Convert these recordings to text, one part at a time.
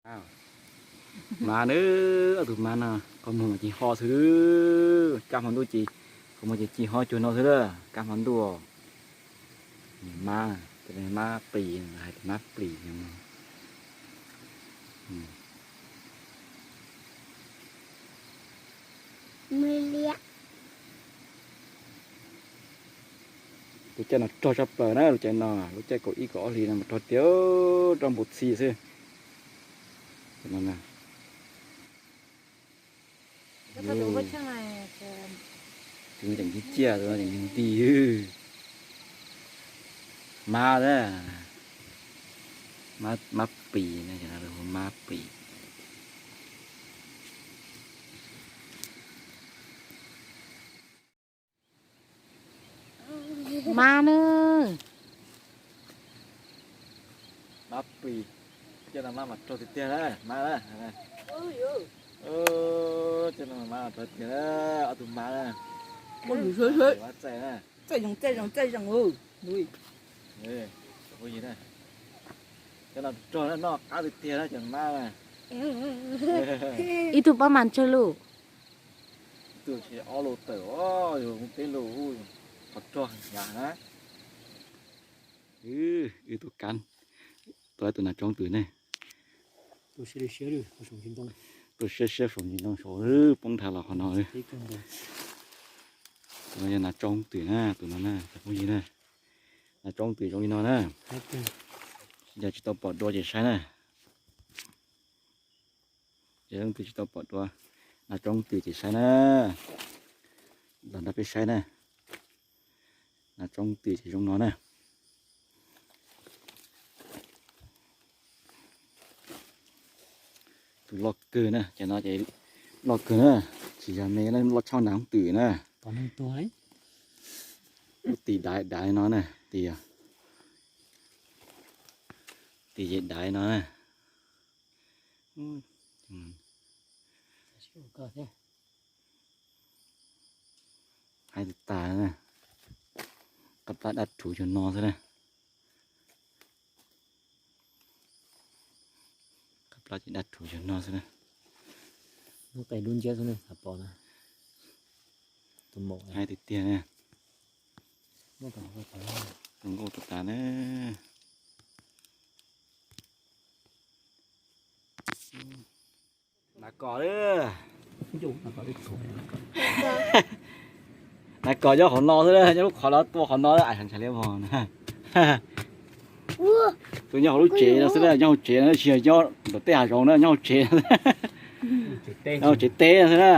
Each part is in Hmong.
Mas na, ob tug mas no, qhov muag mas ci ho xwb, kab hmo ntuj ci, qhov muag ci ci ho cuag no xwb lawm, kab hmo ntuj. Mas, mab plis, hais tias mab plis no. Lub caij no rog tshaj plaws na, lub caij no, lub caij kaum ib kaum ob hlis no mas rog tiag, roj npua txhi xwb. Tus no tseem ciaj ciaj, tus no tseem nti nti. Mab, mab plis, mab plis. Mab na. Mab plis. Caij no mab mas rog tiag tiag na, mab na. Caij no mab rog tiag, ob tug mab na. Mab txaij na. Txaij zoo, txaij zoo, txaij zoo. Caij no rog na, noj qab tiag tiag na cov mab na. Ib tug pab mas tsawg lus? Ib tug tsis ob lus tawm os, yog peb lus, qhov rog hnyav na. Wb tus kab, tua tus nas tsoov twm ne. Tua siab siab saum ntsis ntoo saud, poob nthav los qhov no. Tus no yog nas tsoov twm na, tus no na cov phooj ywg na. Nas tsoov twm zoo li no na. Yog tsis tau pom dua ces saib na. Yog leej twg tsis tau pom dua nas tsoov twm ces saib na. Los nrog peb saib na. Nas tsoov twm ces zoo no na. Tus loj kawg na, cov no ces loj kawg na, tsis yog me, loj tshaj nas tsoov twm na. Lub tis dav dav no na, tis, tis ces dav no na. Haib tas tas na, qab plab dab rhuv cuag no xwb na. Qab plab ces dab rhuv cuag no xwb na. Lub qe dub nciab xwb na, xav pom na. Tus maum haib tiag tiag na. Nkauj tas tas na. Nas kos, nas kos nyob hauv no xwb, nyob lub qhov no tua qhov no, ntshai li mog. Tus nyob hauv lub tsev no xwb, nyob hauv tsev no, tsis yog nyob nram tej hav zoov na, nyob hauv tsev, nyob hauv tsev teb no xwb na.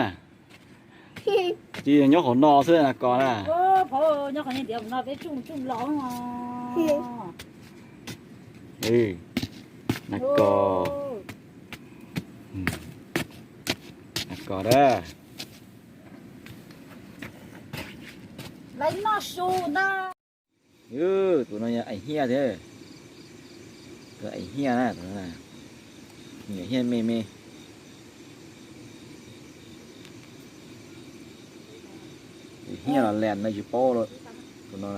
Ces nyob qhov no xwb nas kos na. Nas kos, nas kos a. Tus no yog eem hiaj thiab. Tus eem hiaj na, tus no eem hiaj me me. Hiaj los lees no tsis paub lawm, tus no.